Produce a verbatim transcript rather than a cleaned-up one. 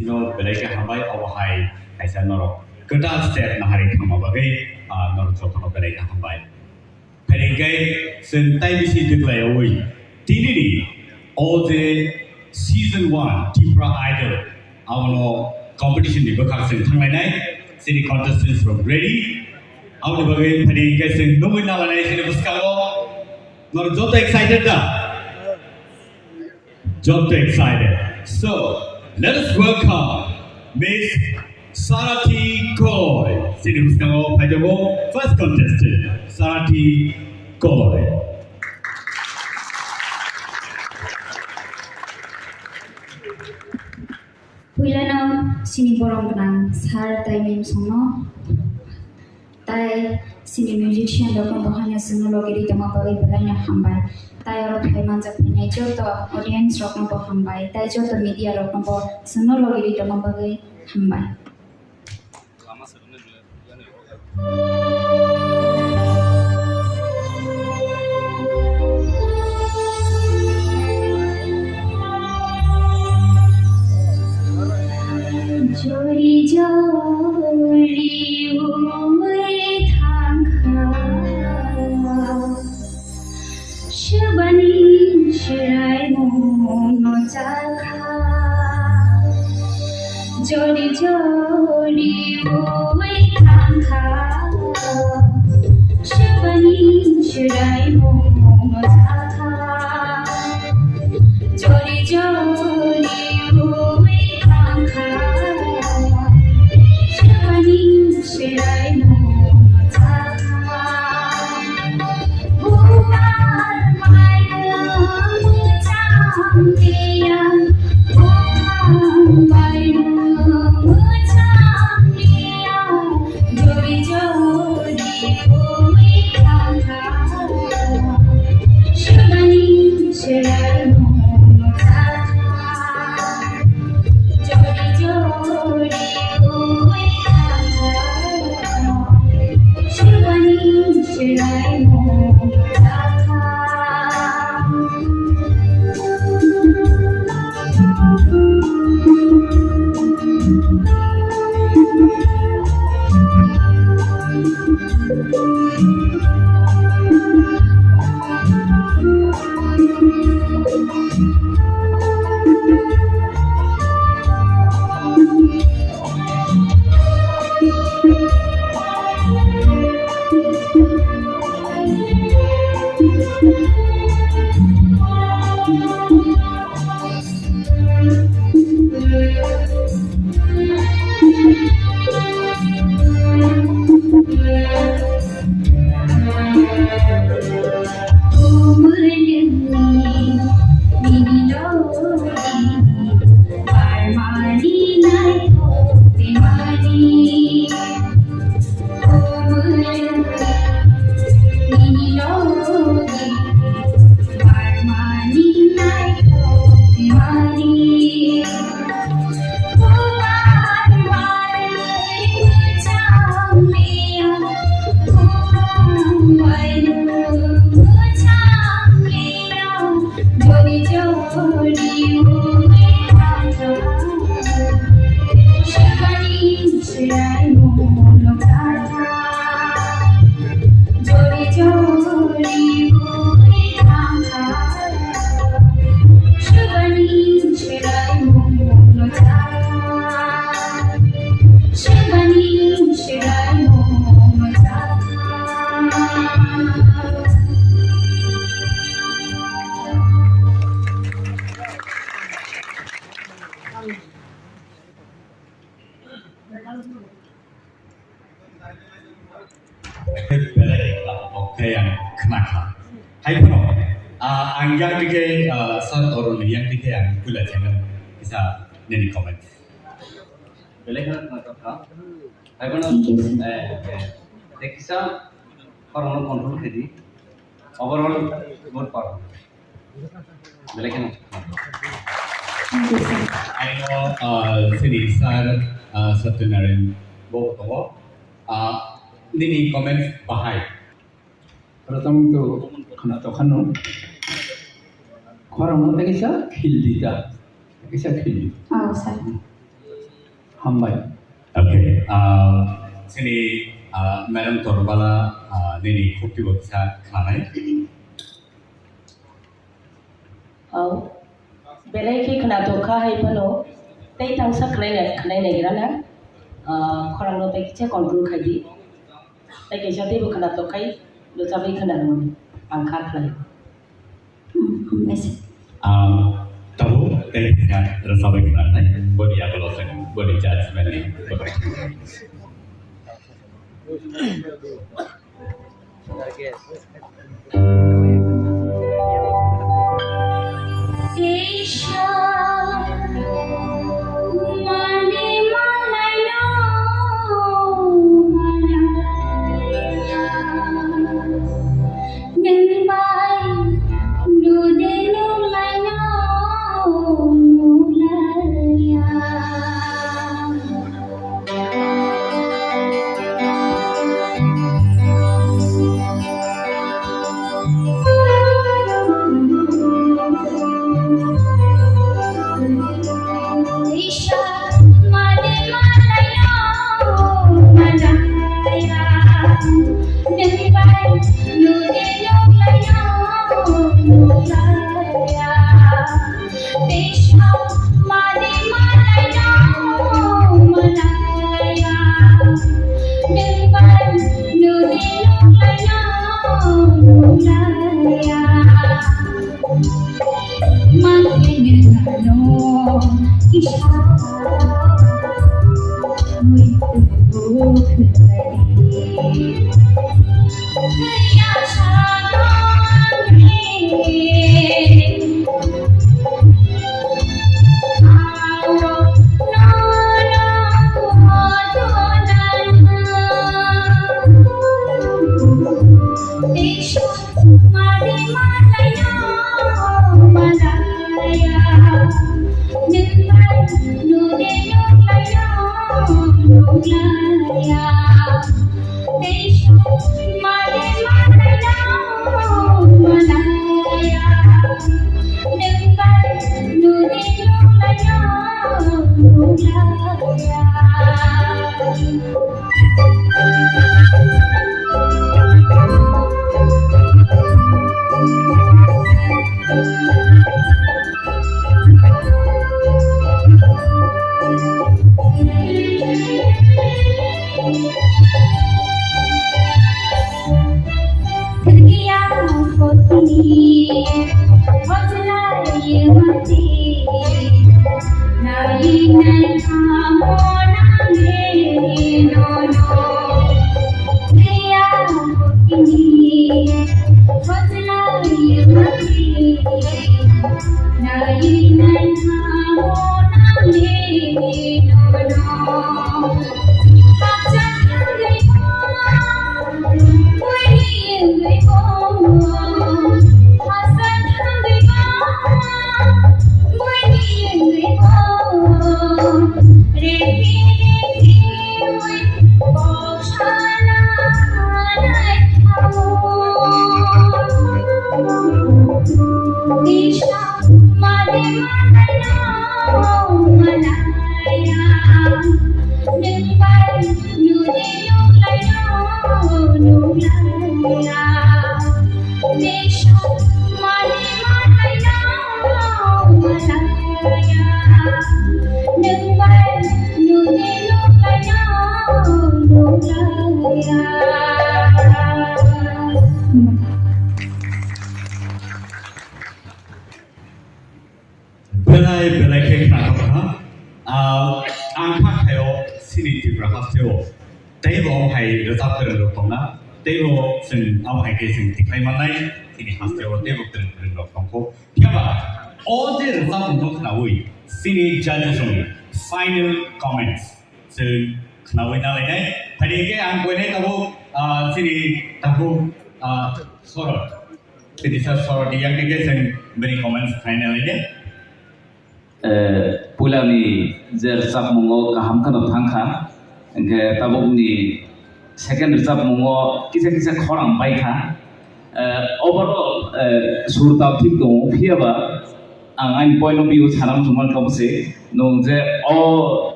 No belai khe hambai, obo hai kaisa norok kwtal step nahari thangma bagwi, ah, norok jotono belai khe hambai. Phai hwnkhe chwng tai bisi dwklaiwi tinini o je season one Tipra Idol abono competition ni bwkhak chwng thanglainai, chini contestants rok ready. Aboni bagwi phai hwnkhe chwng nugwi nalainai chini bwskango. Norok joto excited da? Joto excited. So, let us welcome Miss Sarati Koi. Chini bwskango phai tongo first contestant, Sarati Koi. Puilano chini borom gwnang sir tei ma'am songno, tei chini musician rokno bo haino chwngno logi ri tongma bagwi belai no hambai. Tei oro phai manjak phainai joto audience rokno bo hambai, tei joto media rokno bo chwngno logi ri tongma bagwi hambai. Jori jori ui thangkha. Subani chwrai mungno chakha. Jori jori ui thangkha. Subani chwrai mungno chakha. Jori jori ui thangkha. Subani chwrai mungno chakha. Belai khe ang khna kha. Hai phano, ah, ang yang dikhe, ah, sir Arun ni yang dikhe ang kula channel kisa nini comment. Belai khna khna kha. Hai phano, eh, eh, kisa khorang no control khe di. Overall good performance. Belai kheno. Aino, ah, sini sir, ah, Satyanarayan bo tongo. Ah, nini comment bahai. Pratham to khna to khano. Khorang no tei kisa khil di ta. Kisa khil di. Oh, sir. Hambai. Okay, ah, chini, ah, Madam Torbala, ah, nini khukti bo kisa khnanai. Au. Belai khe khwnathok kha hai phano. Tei tangsa khnai nai, khnai naigra na. Ah, khorang no tei kisa control khai di. Tei kaisa teibo khwnathok khai, rwchabwi khwnarwmani ang kha khlai. Hmm, hambai se. Ang tabuk tei kisa rwchabwi khwnanai, boni yagulo chwng boni judgment ni kwthai. Belai belai khe khnathok kha. Ah, ang kha khaio chini Tripura hasteo. Teibo hai rwchap kwrwng rok tongna. Teibo chwng abo hai khe chwng tikhlai mannai. Chini hasteo teibo kwrwng kwrwng rok tongkho. Phiya ba o je rwchapmung no khnaui chini judges rokni final comments. Chwng khnaui na lainai. Phaidi khe ang koinai tabuk, ah, chini tabuk, ah, Sorot. Chini sir Sorot ni yakni khe chwng bini comments khnai na lainai. Eh, puila ni je rwchapmungo kaham kheno thang kha. Hwnkhe tabuk ni second rwchapmungo kisa kisa khorang bai kha. Eh, overall, eh, sur tal thik tongo, phiya ba ang ani point of view sana muchungma kha bwse. Nwng je o